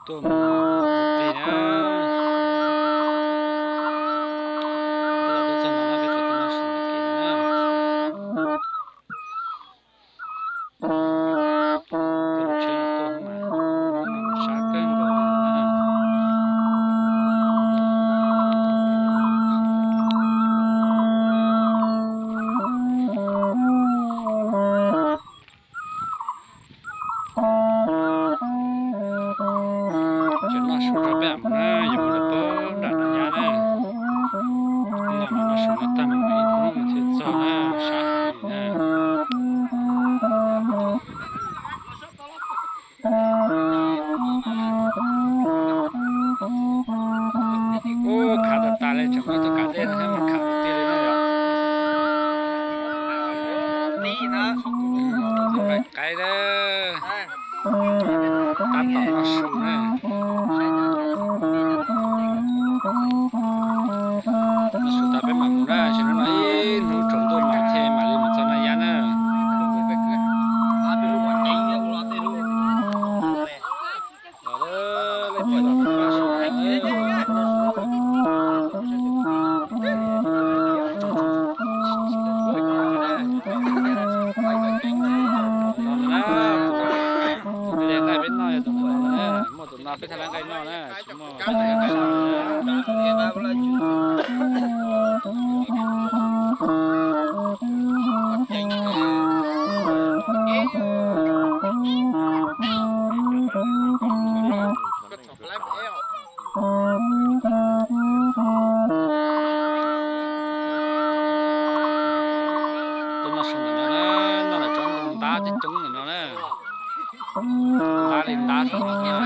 Tuaj mus ua plig na. Tab tom tuaj txog no na, peb tseem tuaj noj su ntawm kev na. Tuaj lub tsheb no tuaj mas, lub no mas sab kawg nkaus li na. Tseem noj su rau peb mam mus na, yuav mus lawm pem nram Nas Yab na. Noj mas noj su no tag mas mus ib hnub mas thiaj txog na, sab heev li na. Ub, khav tas tas li, tseem muaj tus kav dej no thiab mas khav tiag tiag li na yom. Qaib na, tab tom noj su na. Noj su tas peb mam mus na, ces hnub no ib hnub tsaus ntuj mas thiaj mam li mus txog Nas Yab na. Tus no na, tus no, tus no peb noj yog tus no na, muaj tus no peb thaj lab nqaij noj na, tsis muaj nqaij noj na. Tuaj noj su ntawm no na, noj lawm tsob ntoo ntab coob coob ntawm no na. Ntab li ntab xwb no.